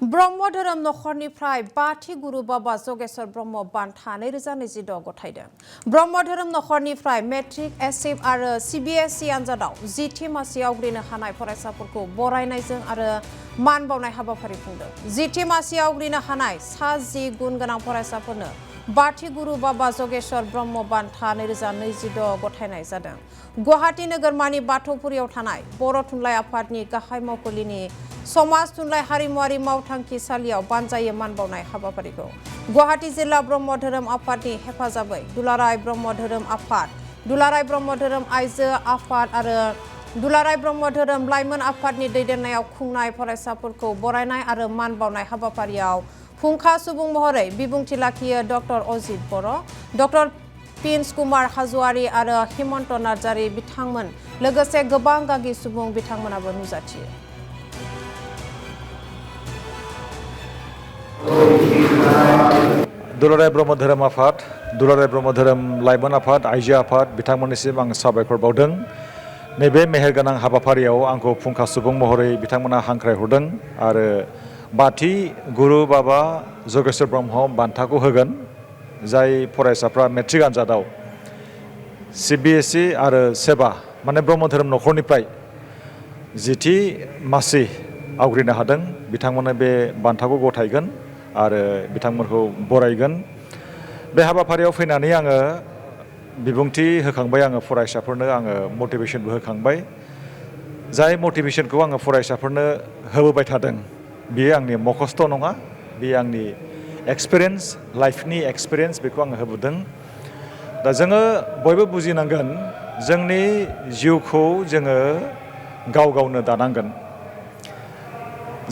ब्रह्म धोरोम नखरनिफ्राय बाथि गुरु बाबा जगेश्वर ब्रह्म बान्था 2026 गथायदों। ब्रह्म धोरोम नखरनिफ्राय मेट्रिक ASSEB आरो CBSE आनजादाव 10थि मासि आवग्रिनो हानाय फरायसाफोरखौ बरायनायजों आरो मान बावनाय हाबाफारि खुंदों। 10थि मासि आवग्रिनो हानाय सा 10 गुन गोनां फरायसाफोरनो बाथि गुरु बाबा जगेश्वर ब्रह्म बान्था 2026 गथायनाय जादों। गुवाहाटी नोगोरमानि बाथौफुरियाव थानाय बर' थुनलाइ आफादनि गाहाय मावखुलिनि समाज थुनलाइ हारिमुआरि मावथांखिसालियाव बानजायो मान बावनाय हाबाफारिखौ गुवाहाटी जिल्ला ब्रह्म धोरोम आफादनि हेफाजाबै दुलाराय ब्रह्म धोरोम आफाद, दुलाराय ब्रह्म धोरोम आइजो आफाद आरो दुलाराय ब्रह्म धोरोम लाइमोन आफादनि दैदेननायाव खुंनाय फरायसाफोरखौ बरायनाय आरो मान बावनाय हाबाफारियाव फुंखा सुबुं महरै बिबुंथि लाखियो डक्टर अजित बर', डक्टर प्रिन्स कुमार हाज'वारि आरो हिमन्त नार्जारि बिथांमोन लोगोसे गोबां गागि सुबुं बिथांमोनाबो नुजाथियो। दुलाराय ब्रह्म धोरोम आफाद, दुलाराय ब्रह्म धोरोम लाइमोन आफाद, आइजो आफाद बिथांमोननिसिम आं साबायखर बावदों। नैबे मेहेरगोनां हाबाफारियाव आंखौ फुंखा सुबुं महरै बिथांमोना हांख्रायहरदों आरो बाथि गुरु बाबा जगेश्वर ब्रह्म बान्थाखौ होगोन। जाय फरायसाफ्रा मेट्रिक आनजादाव CBSE आरो सेबा माने ब्रह्म धोरोम नखरनिफ्राय 10थि मासि आवग्रिनो हादों बिथांमोननो बे बान्थाखौ गथायगोन आरो बिथांमोनखौ बरायगोन। बे हाबाफारियाव फैनानै आङो बिबुंथि होखांबाय, आङो फरायसाफोरनो आङो मटिभेसनबो होखांबाय। जाय मटिभेसनखौ आङो फरायसाफोरनो होबोबाय थादों बेयो आंनि मखस्थ' नङा, बेयो आंनि एक्सपिरियेन्स, लाइफनि एक्सपिरियेन्स, बेखौ आङो होबोदों। दा जोङो बयबो बुजिनांगोन जोंनि जिउखौ जोङो गाव गावनो दानांगोन।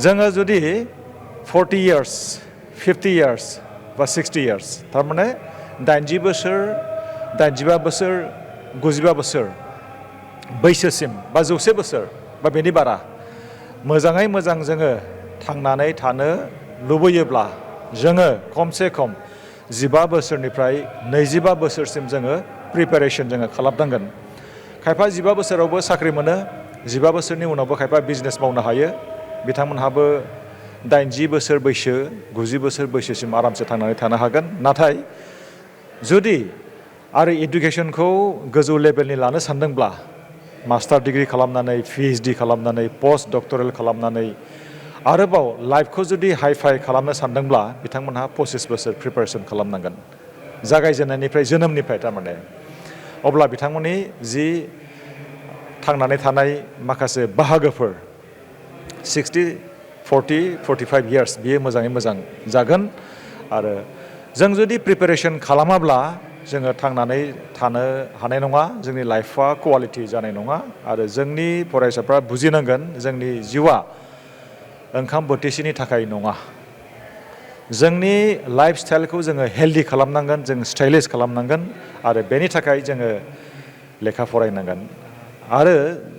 जोङो जुदि 40 years, 50 years बा 60 years थारमाने 80 बोसोर, 85 बोसोर, 95 बोसोर बैसोसिम बा 100 बोसोर बा बेनि बारा मोजाङै मोजां जोङो थांनानै थानो लुबैयोब्ला जोङो खमसे खम 15 बोसोरनिफ्राय 25 बोसोरसिम जोङो प्रिपेरेसन जोङो खालामनांगोन। खायफा 15 बोसोरावबो साख्रि मोनो, 15 बोसोरनि उनावबो खायफा बिजनेस मावनो हायो। बिथांमोनहाबो 80 बोसोर बैसो, 90 बोसोर बैसोसिम आरामसे थांनानै थानो हागोन। नाथाय जुदि आरो इडुकेसनखौ गोजौ लेभेलनि लानो सानदोंब्ला मास्टार डिग्री खालामनानै, PhD खालामनानै, पोस्ट डक्टरेल खालामनानै आरोबाव लाइफखौ जुदि हाइफाइ खालामनो सानदोंब्ला बिथांमोनहा 25 बोसोर प्रिपेरेसन खालामनांगोन जागायजेननायनिफ्राय, जोनोमनिफ्राय थारमाने। अब्ला बिथांमोननि जि थांनानै थानाय माखासे बाहागोफोर 60, 40, 45 years बियो मोजाङै मोजां जागोन। आरो जों जुदि प्रिपेरेसन खालामाब्ला जोङो थांनानै थानो हानाय नङा, जोंनि लाइफआ क्वालिटि जानाय नङा। आरो जोंनि फरायसाफ्रा बुजिनांगोन जोंनि जिउआ ओंखाम बोथिसेनि थाखाय नङा। जोंनि लाइफ स्टाइलखौ जोङो हेल्दि खालामनांगोन, जों स्टाइलिश खालामनांगोन आरो बेनि थाखाय जोङो लेखा फरायनांगोन। आरो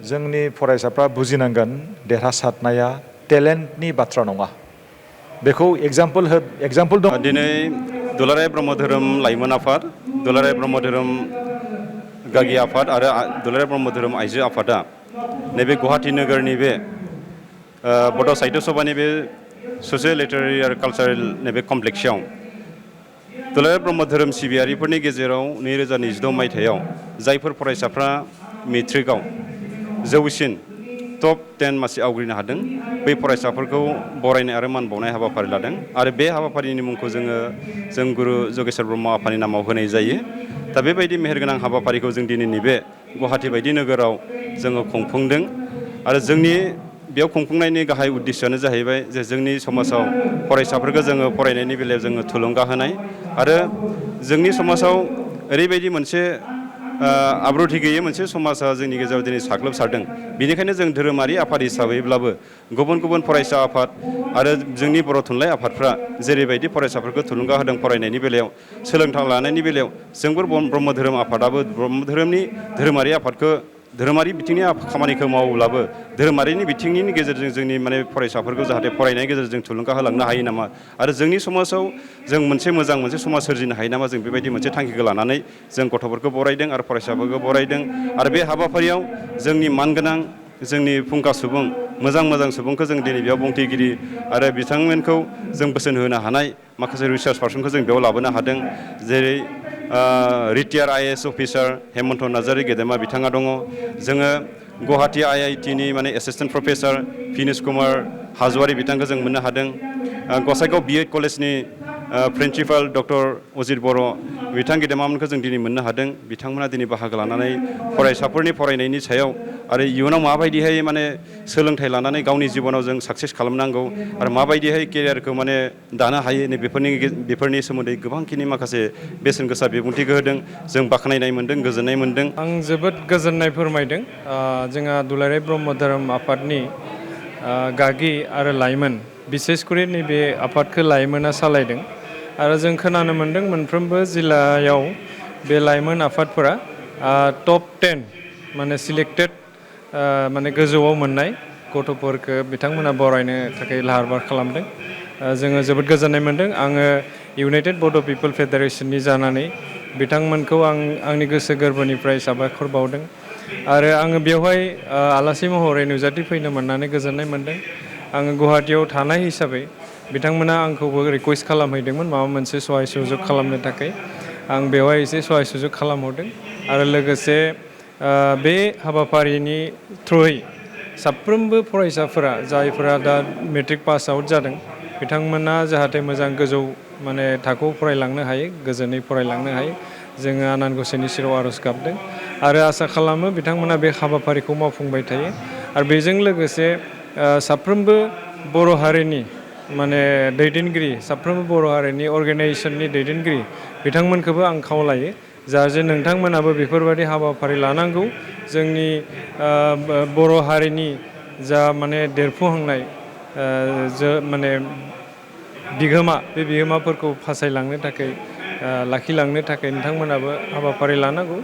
जोंनि फरायसाफ्रा बुजिनांगोन देरहासारनाया टेलेन्टनि बाथ्रा नङा। बेखौ एग्जाम्पल दं। दिनै दुलाराय ब्रह्म धोरोम लाइमोन आफाद, दुलाराय ब्रह्म धोरोम गागि आफाद आरो दुलाराय ब्रह्म धोरोम आइजो आफादा नैबे गुवाहाटी नोगोरनि बे बड' साहित्य सभानि बे ससियेल लिटारेरि आरो कालचारेल नैबे कमप्लेक्सआव दुलाराय ब्रह्म धोरोम सिबियारिफोरनि गेजेराव 2026 मायथाइयाव जायफोर फरायसाफ्रा मेट्रिकआव जौसिन टप 10 मासि आवग्रिनो हादों बै फरायसाफोरखौ बरायनाय आरो मान बावनाय हाबाफारि लादों। आरो बे हाबाफारिनि मुंखौ जों गुरु जगेश्वर ब्रह्म आफानि नामाव होनाय जायो। दा बेबायदि मेहेरगोनां हाबाफारिखौ जों दिनैनि बे गुवाहाटी बायदि नोगोराव जोङो खुंफुंदों। आरो जोंनि बेयाव खुंफुंनायनि गाहाय उद्देश्यआनो जाहैबाय जे जोंनि समाजाव फरायसाफोरखौ जोङो फरायनायनि बेलायाव जोङो थुलुंगा होनाय आरो जोंनि समाजाव ओरैबायदि मोनसे आब्रुथि गैयै मोनसे समाजा जोंनि गेजेराव दिनै साग्लोबसारदों। बेनिखायनो जों धोरोमारि आफाद हिसाबैब्लाबो गुबुन गुबुन फरायसा आफाद आरो जोंनि बर' थुनलाइ आफादफ्रा जेरैबायदि फरायसाफोरखौ थुलुंगा होदों फरायनायनि बेलायाव, सोलोंथाइ लानायनि बेलायाव, जोंबो ब्रह्म धोरोम आफादाबो ब्रह्म धोरोमनि धोरोमारि आफादखौ धोरोमारि बिथिंनि खामानिखौ मावोब्लाबो धोरोमारिनि बिथिंनि गेजेरजों जोंनि माने फरायसाफोरखौ जाहाथे फरायनायनि गेजेरजों थुलुंगा होलांनो हायो नामा आरो जोंनि समाजाव जों मोनसे मोजां मोनसे समाज सोरजिनो हायो नामा, जों बेबायदि मोनसे थांखिखौ लानानै जों गथ'फोरखौ बरायदों आरो फरायसाफोरखौ बरायदों। आरो बे हाबाफारियाव जोंनि मानगोनां जोंनि फुंखा सुबुं मोजां मोजां सुबुंखौ जों दिनै बेयाव बुंथिगिरि आरो बिथांमोनखौ जों बोसोन होनो हानाय माखासे रिसार्च पार्सनखौ जों बेयाव लाबोनो हादों जेरै retire IAS officer Hemant Narzary गेदेमा बिथाङा दङ जोङो गुवाहाटि IIT नि माने एसिस्टेन्ट प्रफेसार फिनिश कुमार हाज'वारि बिथांखौ जों मोननो हादों गसाइगाव BEd कलेजनि प्रिन्सिपाल डक्टर अजित बर' बिथां गेदेमामोनखौ जों दिनै मोननो हादों बिथांमोना दिनै बाहागो लानानै फरायसाफोरनि फरायनायनि सायाव आरो इयुनाव माबायदिहाय माने सोलोंथाइ लानानै गावनि जिबनाव जों साक्सेस खालामनांगौ आरो माबायदिहाय केरियारखौ माने दानो हायो नै बेफोरनि सोमोन्दै गोबांखिनि माखासे बेसेन गोसा बिबुंथिखौ होदों जों बाख्नायनाय मोन्दों गोजोननाय मोन्दों आं जोबोद गोजोननाय फोरमायदों जोंहा दुलाराय ब्रह्म धोरोम आफादनि गागि आरो लाइमोन बिसेसकरि नैबे आफादखौ लाइमोना सालायदों आरो जों खोनानो मोन्दों मोनफ्रोमबो जिल्लायाव बे लाइमोन आफादफोरा टप 10 माने सिलेक्टेड माने गोजौआव मोननाय गथ'फोरखौ बिथांमोना बरायनो थाखाय लाहार फाहार खालामदों जोङो जोबोद गोजोननाय मोन्दों आङो इउनाइटेड बड' पिपल फेडारेसननि जानानै बिथांमोनखौ आंनि गोसो गोरबोनिफ्राय साबायखर बावदों आरो आङो बेवहाय आलासि महरै नुजाथिफैनो मोननानै गोजोननाय मोन्दों आङो गुवाहाटियाव थानाय हिसाबै बिथांमोना आंखौबो रिकुवेस्ट खालामहैदोंमोन माबा मोनसे सहाय सुजुग खालामनो थाखाय आं बेवहाय एसे सहाय सुजुग खालामहरदों आरो लोगोसे बे हाबाफारिनि थ्रुयै साफ्रोमबो फरायसाफोरा जायफोरा दा मेट्रिक पास आउट जादों बिथांमोना जाहाथे मोजां गोजौ माने थाखोआव फरायलांनो हायो गोजोनै फरायलांनो हायो जोङो आनान गसाइनि सेराव आर'ज गाबदों आरो आसा खालामो बिथांमोना बे हाबाफारिखौ मावफुंबाय थायो आरो बेजों लोगोसे साफ्रोमबो बर' हारिनि माने दैदेनगिरि साफ्रोमबो बर' हारिनि अर्गेनाइजेसननि दैदेनगिरि बिथांमोनखौबो आं खावलायो जाहाथे नोंथांमोनाबो बेफोरबायदि हाबाफारि लानांगौ जोंनि बर' हारिनि जा माने देरफुहांनाय माने बिहोमा बे बिहोमाफोरखौ फासायलांनो थाखाय लाखिलांनो थाखाय नोंथांमोनाबो हाबाफारि लानांगौ